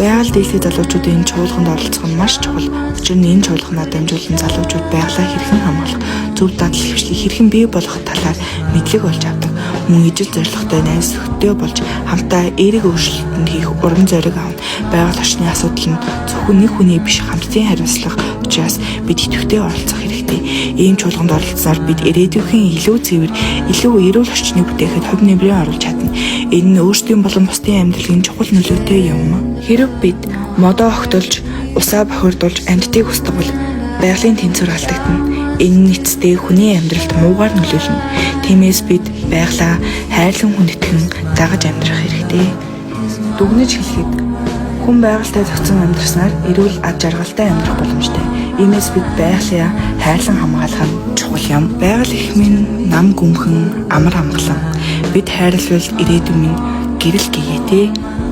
Байгаль дийлхий залуучуудын энэ чуулганд оролцох нь маш чухал. Учир нь энэ чуулганаар дамжуулан залуучууд байгалаа хэрхэн хамгаалах, зөв дадал хөвшлийг хэрхэн бий болгох талаар мэдлэг олж авдаг. Мөн ижил зорилготой найз нөхдөдтэй болж хамтдаа эерэг өөрчлөлтөнд хийх урам зориг авна. Байгаль орчны асуудал нь зөвхөн нэг хүний биш, хамтын хариуцлага учраас бид идэвхтэй оролцох хэрэгтэй. Ийм чуулганд оролцсоноор бид ирээдүйн илүү цэвэр, илүү эрүүл орчныг бүтээхэд хувь нэмрээ оруулж чадна. Энэ нь өөрсдийн болон бусдын амьдралын чухал нөлөөтэй юм. Хэрэв бид модоо огтолж, усаа бохирдуулж амьтдыг устгавал байгалийн тэнцвэр алдагдана. Энэ нь эцэстээ хүний амьдралд муугаар нөлөөлнө. Тиймээс бид байгалаа хайрлан хүндэтгэн дагаж амьдрах хэрэгтэй. Дүгнэж хэлэхэд, хүн байгальтай зохицон амьдарснаар эрүүл, аз жаргалтай амьдрах боломжтой. Иймээс бид байгалаа хайрлан хамгаалах нь чухал юм. Байгаль эх минь нам гүмхэн амар амгалан. Бид хайрлавал ирээдүйн минь гэрэл гэгээтэй.